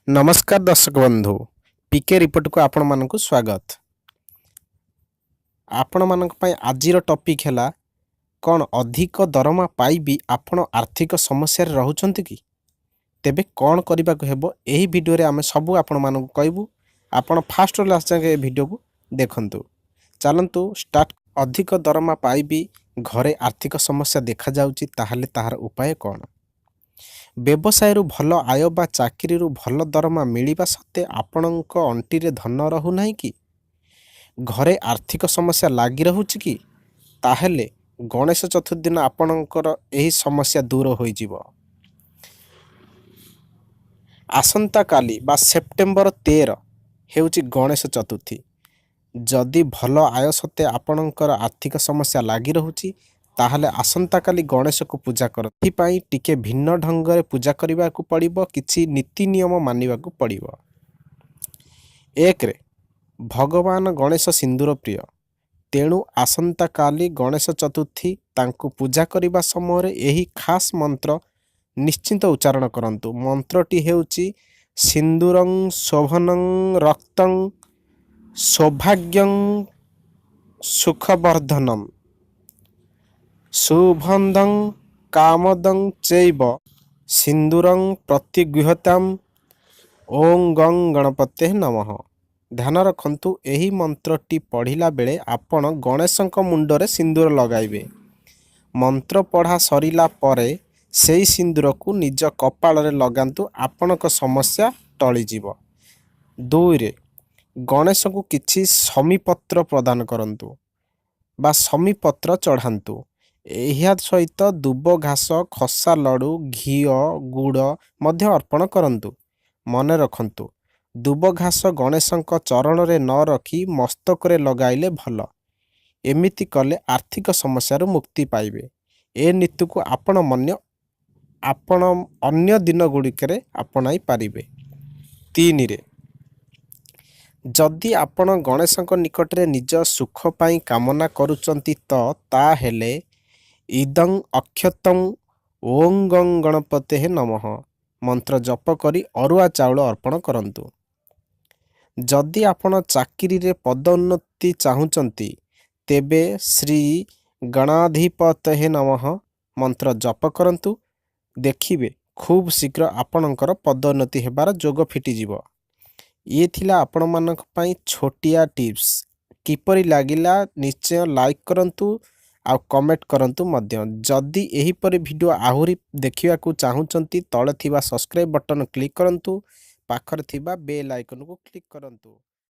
ନମସ୍କାର ଦର୍ଶକ ବନ୍ଧୁ, ପିକେ ରିପୋର୍ଟକୁ ଆପଣମାନଙ୍କୁ ସ୍ୱାଗତ। ଆପଣମାନଙ୍କ ପାଇଁ ଆଜିର ଟପିକ୍ ହେଲା କ'ଣ? ଅଧିକ ଦରମା ପାଇ ବି ଆପଣ ଆର୍ଥିକ ସମସ୍ୟାରେ ରହୁଛନ୍ତି କି? ତେବେ କ'ଣ କରିବାକୁ ହେବ, ଏହି ଭିଡ଼ିଓରେ ଆମେ ସବୁ ଆପଣମାନଙ୍କୁ କହିବୁ। ଆପଣ ଫାଷ୍ଟରୁ ଲାଷ୍ଟ ଯାଏଁ ଏ ଭିଡ଼ିଓକୁ ଦେଖନ୍ତୁ। ଚାଲନ୍ତୁ ଷ୍ଟାର୍ଟ। ଅଧିକ ଦରମା ପାଇ ବି ଘରେ ଆର୍ଥିକ ସମସ୍ୟା ଦେଖାଯାଉଛି, ତାହେଲେ ତାହାର ଉପାୟ କ'ଣ? ବ୍ୟବସାୟରୁ ଭଲ ଆୟ ବା ଚାକିରିରୁ ଭଲ ଦରମା ମିଳିବା ସତ୍ତ୍ୱେ ଆପଣଙ୍କ ଅଣ୍ଟିରେ ଧନ ରହୁନାହିଁ କି? ଘରେ ଆର୍ଥିକ ସମସ୍ୟା ଲାଗି ରହୁଛି କି? ତାହେଲେ ଗଣେଶ ଚତୁର୍ଥୀ ଦିନ ଆପଣଙ୍କର ଏହି ସମସ୍ୟା ଦୂର ହୋଇଯିବ। ଆସନ୍ତାକାଲି ବା ସେପ୍ଟେମ୍ବର 13 ହେଉଛି ଗଣେଶ ଚତୁର୍ଥୀ। ଯଦି ଭଲ ଆୟ ସତ୍ତ୍ୱେ ଆପଣଙ୍କର ଆର୍ଥିକ ସମସ୍ୟା ଲାଗି ରହୁଛି, ତାହେଲେ ଆସନ୍ତାକାଲି ଗଣେଶକୁ ପୂଜା କର। ଏଥିପାଇଁ ଟିକେ ଭିନ୍ନ ଢଙ୍ଗରେ ପୂଜା କରିବାକୁ ପଡ଼ିବ, କିଛି ନୀତି ନିୟମ ମାନିବାକୁ ପଡ଼ିବ। ଏକରେ ଭଗବାନ ଗଣେଶ ସିନ୍ଦୁର ପ୍ରିୟ। ତେଣୁ ଆସନ୍ତାକାଲି ଗଣେଶ ଚତୁର୍ଥୀ ତାଙ୍କୁ ପୂଜା କରିବା ସମୟରେ ଏହି ଖାସ୍ ମନ୍ତ୍ର ନିଶ୍ଚିତ ଉଚ୍ଚାରଣ କରନ୍ତୁ। ମନ୍ତ୍ରଟି ହେଉଛି ସିନ୍ଦୁରଂ ଶୋଭନଂ ରକ୍ତଂ ସୌଭାଗ୍ୟଂ ସୁଖବର୍ଦ୍ଧନମ୍ ଶୁଭଦଂ କାମଦଂ ଚୈବ ସିନ୍ଦୁରଂ ପ୍ରତିଗୃହ୍ୟତାମ୍ ଓଁ ଗଂ ଗଣପତୟେ ନମଃ। ଧ୍ୟାନ ରଖନ୍ତୁ, ଏହି ମନ୍ତ୍ରଟି ପଢ଼ିଲା ବେଳେ ଆପଣ ଗଣେଶଙ୍କ ମୁଣ୍ଡରେ ସିନ୍ଦୁର ଲଗାଇବେ। ମନ୍ତ୍ର ପଢ଼ା ସରିଲା ପରେ ସେଇ ସିନ୍ଦୁରକୁ ନିଜ କପାଳରେ ଲଗାନ୍ତୁ, ଆପଣଙ୍କ ସମସ୍ୟା ଟଳିଯିବ। ଦୁଇରେ ଗଣେଶଙ୍କୁ କିଛି ଶମୀପତ୍ର ପ୍ରଦାନ କରନ୍ତୁ ବା ଶମୀପତ୍ର ଚଢ଼ାନ୍ତୁ। ଏହା ସହିତ ଦୁବ ଘାସ, ଖସା ଲଡ଼ୁ, ଘିଅ, ଗୁଡ଼ ମଧ୍ୟ ଅର୍ପଣ କରନ୍ତୁ। ମନେ ରଖନ୍ତୁ, ଦୁବ ଘାସ ଗଣେଶଙ୍କ ଚରଣରେ ନ ରଖି ମସ୍ତକରେ ଲଗାଇଲେ ଭଲ। ଏମିତି କଲେ ଆର୍ଥିକ ସମସ୍ୟାରୁ ମୁକ୍ତି ପାଇବେ। ଏ ନୀତିକୁ ଆପଣ ଅନ୍ୟ ଦିନ ଗୁଡ଼ିକରେ ଆପଣାଇ ପାରିବେ। ତିନିରେ ଯଦି ଆପଣ ଗଣେଶଙ୍କ ନିକଟରେ ନିଜ ସୁଖ ପାଇଁ କାମନା କରୁଛନ୍ତି ତ, ତାହେଲେ ଇଦଂ ଅକ୍ଷତଂ ଓଁ ଗଂ ଗଣପତୟେ ନମଃ ମନ୍ତ୍ର ଜପ କରି ଅରୁଆ ଚାଉଳ ଅର୍ପଣ କରନ୍ତୁ। ଯଦି ଆପଣ ଚାକିରିରେ ପଦୋନ୍ନତି ଚାହୁଁଛନ୍ତି, ତେବେ ଶ୍ରୀ ଗଣାଧିପତୟେ ନମଃ ମନ୍ତ୍ର ଜପ କରନ୍ତୁ। ଦେଖିବେ, ଖୁବ୍ ଶୀଘ୍ର ଆପଣଙ୍କର ପଦୋନ୍ନତି ହେବାର ଯୋଗ ଫିଟିଯିବ। ଇଏ ଥିଲା ଆପଣମାନଙ୍କ ପାଇଁ ଛୋଟିଆ ଟିପ୍ସ। କିପରି ଲାଗିଲା, ନିଶ୍ଚୟ ଲାଇକ୍ କରନ୍ତୁ ଆଉ କମେଣ୍ଟ କରନ୍ତୁ ମଧ୍ୟ। ଯଦି ଏହିପରି ଭିଡ଼ିଓ ଆହୁରି ଦେଖିବାକୁ ଚାହୁଁଛନ୍ତି, ତଳେ ଥିବା ସବସ୍କ୍ରାଇବ୍ ବଟନ୍ କ୍ଲିକ୍ କରନ୍ତୁ, ପାଖରେ ଥିବା ବେଲ୍ ଆଇକନ୍କୁ କ୍ଲିକ୍ କରନ୍ତୁ।